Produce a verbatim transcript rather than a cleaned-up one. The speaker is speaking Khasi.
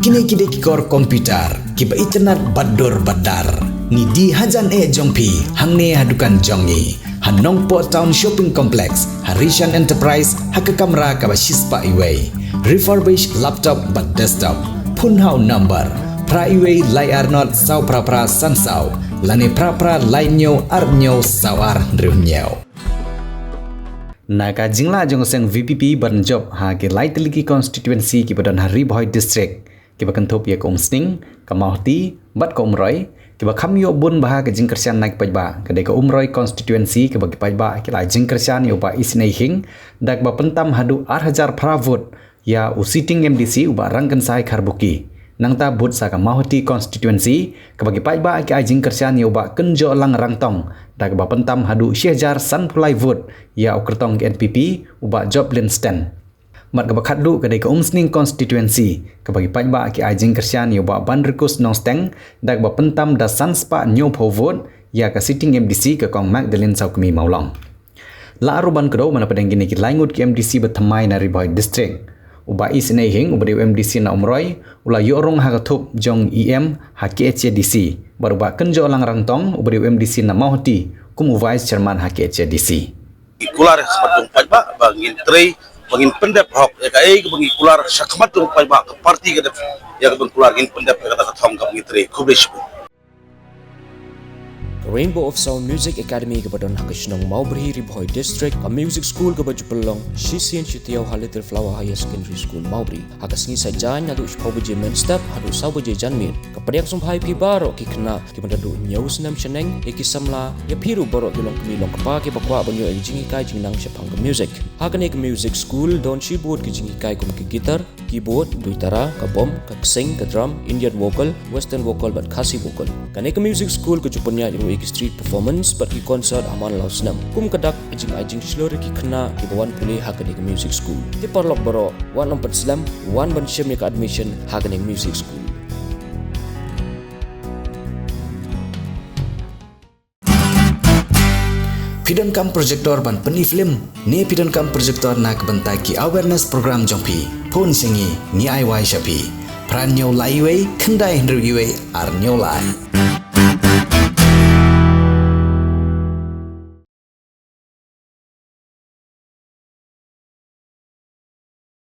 Kine ki dei ki kor computer kiba itynnad bad dur bad dar. Ngi die hajan eh jong phi hangne ha dukan jong ngi ha Nongpoh Town Shopping Complex, ha Rishan Enterprise, ha ka kamra kaba shispah iwei. Refurbished laptop bad desktop. Phone ha u number phra iwei lai ar not saw phra phra san saw lane phra phra lai hynñiew ar hynñiew saw ar hynriew hynñiew. Na ka jinglah jong ka seng V P P ban jop ha ki lai tylli ki constituency kiba don ha Ri Bhoi District, kiba kynthup ïa ka Umsning, ka Mawhati bad ka Umroi, kiba kham ïoh bun bha ka jingkyrshan na ki paidbah ka dei ka Umroi constituency, kaba ki paidbah ki la jingkyrshan ïa u Bah Isynei Hing da kaba pyntam haduh ar hajar phra vote ïa u sitting M D C u Bah Rangkynsai Kharbuki. Nangta bud sa ka Mawhati constituency, kaba ki paidbah ki ai jingkyrshan ïa u Bah Kynjohlang Rangtong da kaba pyntam haduh shi hajar sanphew lai vote ïa u kyrtong ka N P P u Bah Job Linston. Bad kaba khatduh ka dei ka Umsning constituency, kaba ki paidbah ki ai jingkyrshan ïa u Bah Banrikus Nongsteng da kaba pyntam da san spah hynñiewphew vote ïa ka sitting M D C ka Kong Magdalene Sawkmie Mawlong. La ruh ban kdew mynta pdeng kine ki lai ngut ki M D C ba thymmai na Ri Bhoi District. U Bah Isynei Hing uba dei u M D C na Umroi u la ïoh rung ha ka thup jong E M ha K H A D C. Bad u Bah Kynjohlang Rangtong uba dei u M D C na Mawhati kum u Vice Chairman ha K H A D C. Ngi kular shakhmat jong paidbah ba ngin trei ba ngin pyndep hok ïa kaei kaba ngi kular shakhmat jong paidbah, ka party ka dep ïa kaba ngi kular, ngin pyndep ïa kata ka thong kaba ngi trei. Khublei shibun. Ka Rainbow of Sound Music Academy kaba don ha ka shnong Mawbri, Ri Bhoi District, ka music school kaba ju pynlong shisien shi taïew ha Little Flower Higher Secondary School Mawbri. Ha ka sngi Saitjaiñ naduh shiphew baje mynstep haduh saw baje janmiet. Ka pdiang sngewbha ïa phi baroh ki khynnah kiba naduh hynñiew snem shaneng, ïa ki samla, ïa phi ruh baroh ki longkmie longkpa kiba kwah ban ïoh ïa ka jinghikai jingnang shaphang ka music. Ha kane ka music school don shibun ki jinghikai kum ka guitar, keyboard, duitara, ka bom, ka ksing, ka drum, Indian vocal, western vocal bad Khasi vocal. Kane ka music school ka ju pynïaid ruh ïa ki street performance bad ki concert ha man la u snem. Kum ka dak ka jingai jingshlur ïa ki khynnah kiba wan pule ha kane ka music school. Te paralok baroh, wat nym pynslem, wan ban shim ïa ka admission ha kane ka music school. Phi donkam projector ban pyni film ne phi donkam projector na ka bynta ki awareness program jong phi? Phone sha ngi, ngi ai wai sha phi. Phra hynñiew lai wei, khyndai hynriew wei, ar hynñiew lai.